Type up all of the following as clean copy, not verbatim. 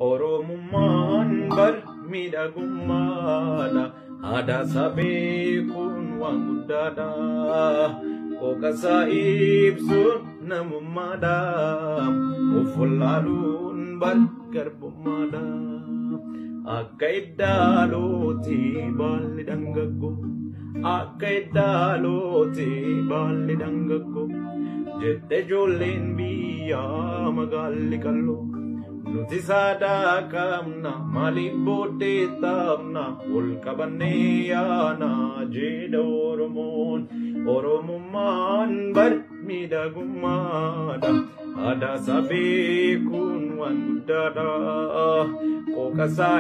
Oromummaan bar miidhagummaadha. Aadaa isaa beekuun waan guddaadha. Qooqasaa ibsuun namummaadha. Of wallaaluun bar garbummaadha. Akka iddaalootti baalli dhangaggoo. Akka iddaalootti baalli dhangaggoo. Jette ijoolleen biyyaa magaalli qalloo. Nuti saadaa qabna maaliif booddee taphna ol qabannee yaana jedha Oromoon. Oromummaan bar miidhagummaadha. Aadaa isaa beekuun waan guddaadha. Qooqasaa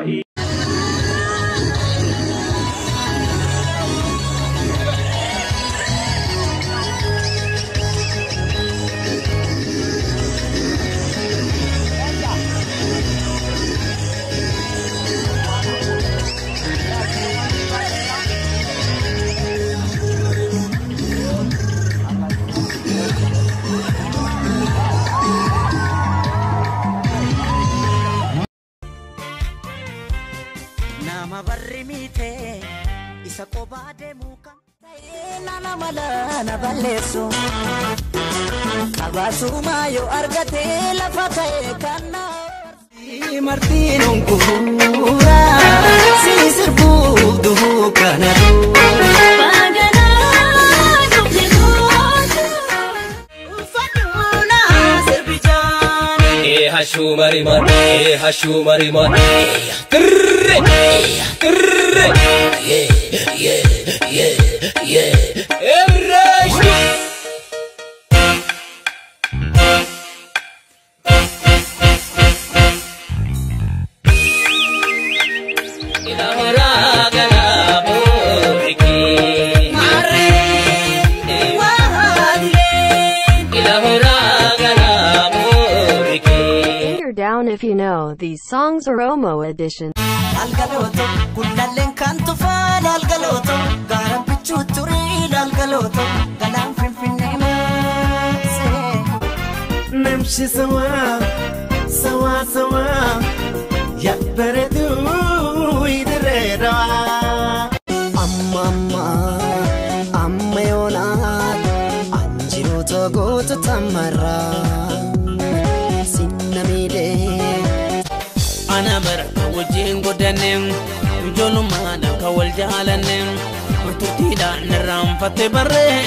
Nama barri miite isa qobaa deemuu kan ta'e nana mala na balleessu. Qabaasumaa yoo argate lafa ka'e kan na Martiin onkuura si sirbuuf duhuu kana Hashu mariman, hashu mariman, trrr, trrr, ye, ye, ye, ye, erresh. Finger down if you know these songs Oromo edition. Algalooto gullalleen kan tufaan algalooto gaara bichuu turii algalooto galaan finfinnee maasee. نمشي سوا سوا سوا يا بردو يدروا Amma amma amma yoonaa anjiroota goota tamarraa sinna miidhee. Ana bara kan wajjin godhanne ijoollummaadhaan kan wal jaalanne turtiidhaan irraanfatte barree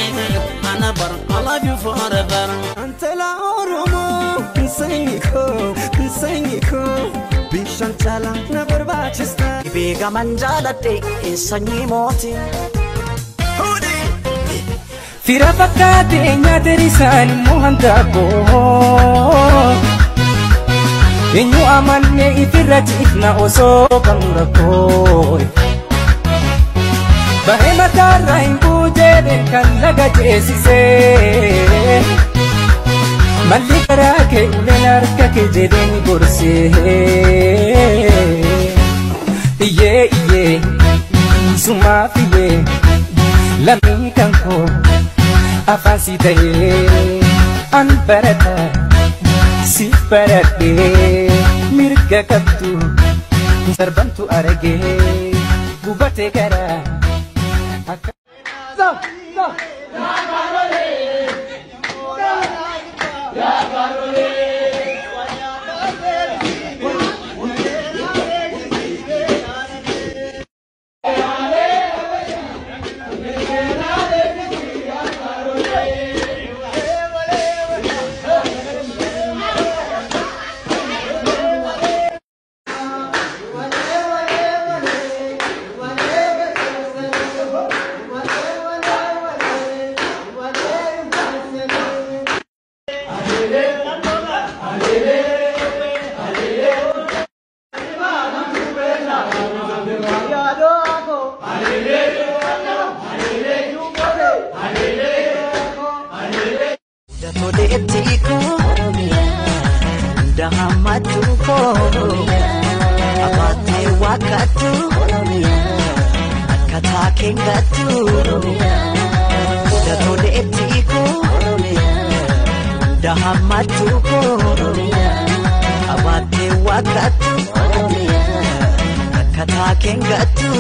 ana bara I love you forever. أنت لا أورمو سنيكو سنيكو بيشان چالا نبرباچستا Beekaman jaaladhe sanyii mootii. Fira fakkaatee nyaata isaan immoo handaaqoo. Eenyu amannee ifirra ciifna osoo qabnu rakkoo. Bahee mataarraa hin buujeedhe kan laga ceesisee. Malli karaa kee uleen harka kee jedhee ni gorsee. Iyyee iyyee sumaaf iyyee lammii kan koo afaan si ta'ee an barata si baradhee mirga qabdu sarbamtu argee gubatee gara akka. Toleetti koo hunda hammatu koo abaatee waaqattu akka taakeen gattu. Toleetti koo hunda hammatu koo abaatee waaqattu. Kataa keengattu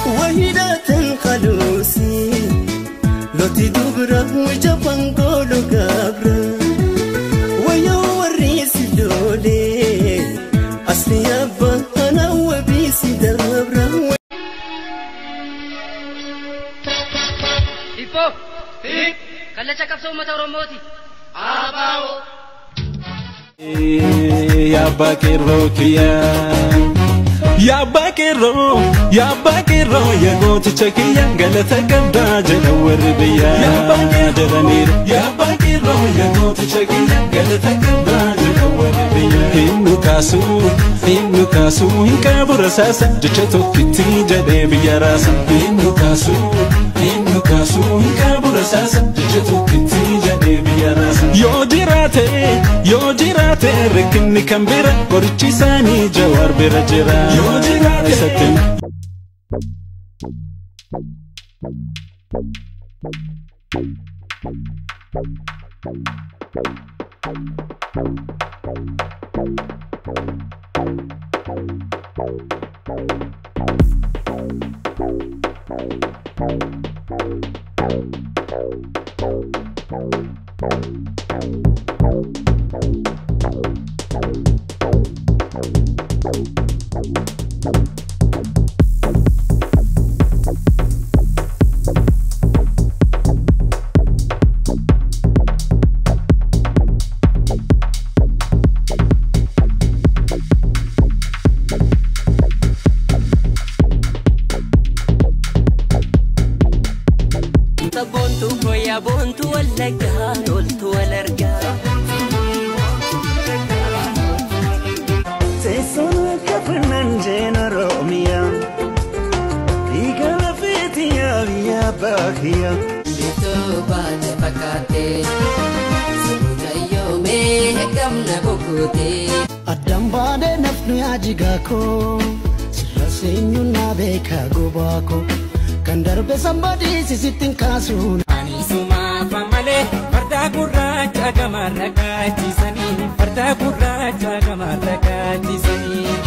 Wahidatan qaluusi loti dubra jaban golo gabra wayo warisi dole asli abba ana wabisi dabra. Ifo kallacha qabsoo uummata Oromooti. Abaa'oo. Yaabba qeerroo kiyyaa. Yaabba qeerroo yaa gooticha kiyya galata qabdaa jedha warri biyyaa jedhaniiru. Yaabba qeerroo yaa gooticha kiyya galata qabdaa jedha warri biyyaa. Hin kaasuu hin qabu rasaasa jecha tokkitti jedhee biyya raasa. Hin kaasuu hin qabu rasaasa jecha tokkitti jedhee biyya raasa. Yoo jiraate rakkinni kan bira qorichi isaanii Jawaar bira jira. Yoo jiraate. Bontu koya bontu wallagga loltu wal argaa. Teessoon akka Fernandeen Oromiyaa dhiiga lafeetiyaa biyya baakiyyaa. Biiftuu baate fakkaatee mucayyoomee gamna bokkutee. Addaan baadhee nafni ajigaa koo sirra seenyuun na beekaa gobaa koo. Kan darbe somebody sisittiin kaasuun. Ani sumaafa malee farda gurraacha gamarra kaachisanii farda gurraacha gamarra kaachisanii.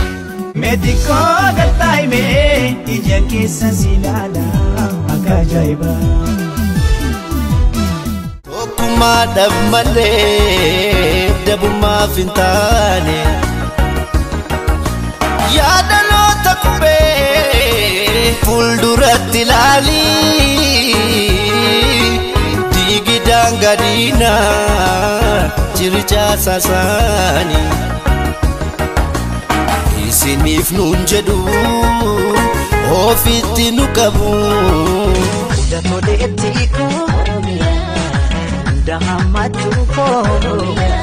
Meetikoo galtaa'imee ija keessa si ilaala akka ajaa'ibaa. Tokkummaadhaaf malee dabummaaf hin taane yaadaloota qubee fuulduratti ilaali diigi daangaa diinaa jirichaa saasaani isiniif nuun jedhu ofitti nu qabu. Hunda toleetti koo hunda hammatu koo.